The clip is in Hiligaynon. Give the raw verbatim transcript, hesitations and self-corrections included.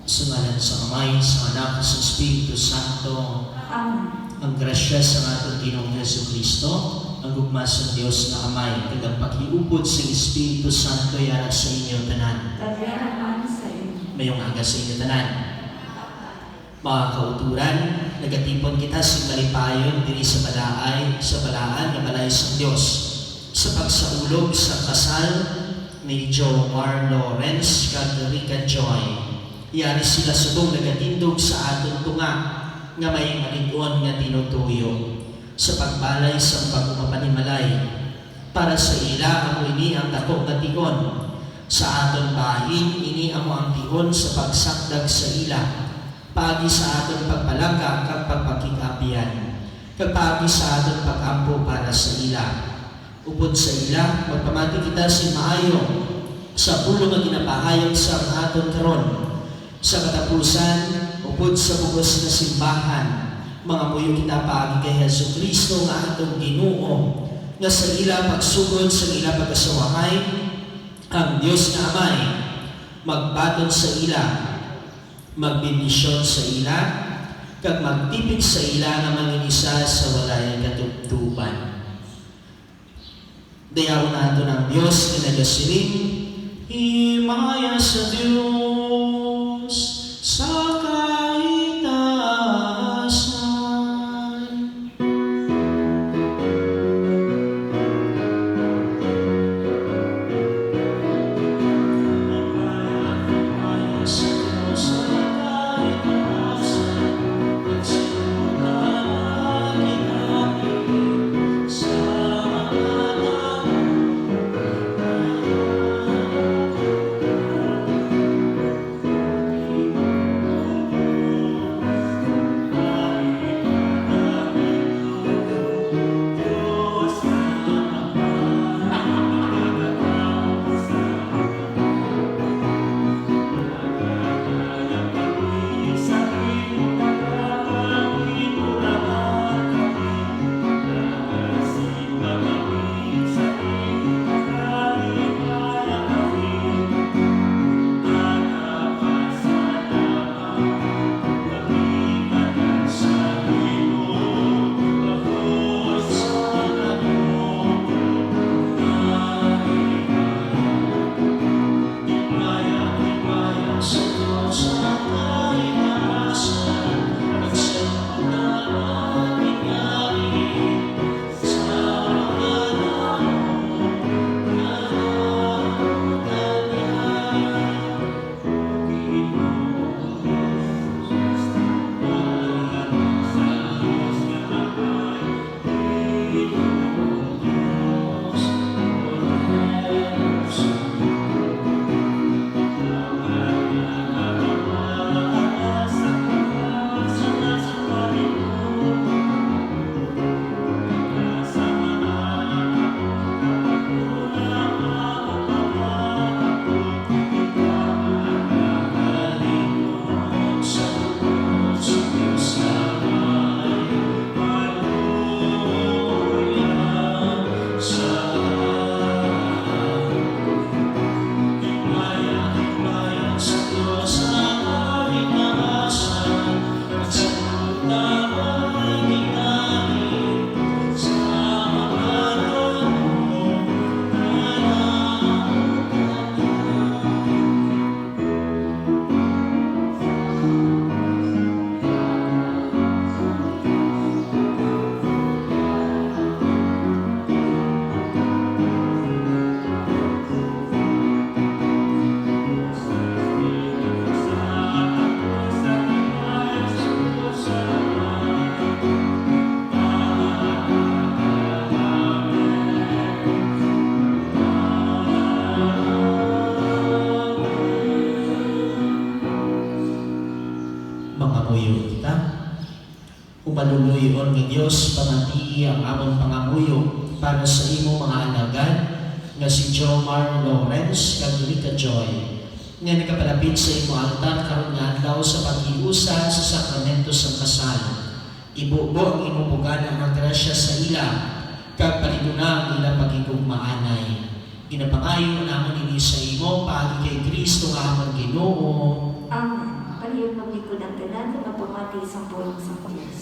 Sa ngalan sang Amay, sang Anak, sang Espiritu Santo. Amen. Ang grasya sang aton Ginoong Jesu-Cristo, ang gugma sang Dios nga Amay, kag ang paghiupod sang Espiritu Santo yara sa inyo tanan. Kag yara man sa inyo. Mayong aga sa inyo tanan. Mga kauturan, nagatipon kita sing malipayon diri sa balaay, sa balaan nga balay sang Dios, sa pagsaulog sa kasal ni Jomar Lawrence kag Rica Joy. Yari sila subong nagatindog sa aton tunga nga may malig-on nga tinutuyo. Sa pagbalay sang pagpapanimalay, para sa ila amo ini ang daku nga tion. Sa aton bahin, ini amo ang tion sa pagsakdag sa ila, paagi sa aton pagpalangga kag pagpakig-apian, kag paagi sa aton pag-ampo para sa ila. Upod sa ila, magpamati kita sing maayo sa pulong nga ginapahayag sang aton karon. Sa katapusan, upod sa bug-os nga simbahan, mangamuyo kita paagi kay Jesu-Cristo nga aton Ginoo, nga sa ila pagsugod sang ila pag-asawahay, ang Dios nga Amay magbaton sa ila, magbendisyon sa ila, kag magtipig sa ila nga manginisa sa walay katubtoban. Dayawon naton ang Dios nga nagasiling, "Himaya sa Dios sa kahitaasan." Mangamuyo kita. O maluluy-on nga Dios, pamatii ang amon pangamuyo para sa imo mga alagad nga si Jomar Lawrence kag Rica Joy, nga nagapalapit sa imo altar karon nga adlaw sa paghiusa sa sakramento sang kasal. Ibubo ang imo bugana nga grasya sa ila, kag palig-una ang ila paghigugmaanay. Ginapangayo namon ini sa imo paagi kay Cristo nga amon Ginoo. Amen. Padayon maglikod ang tanan nga magpamati sang pulong sang Dios.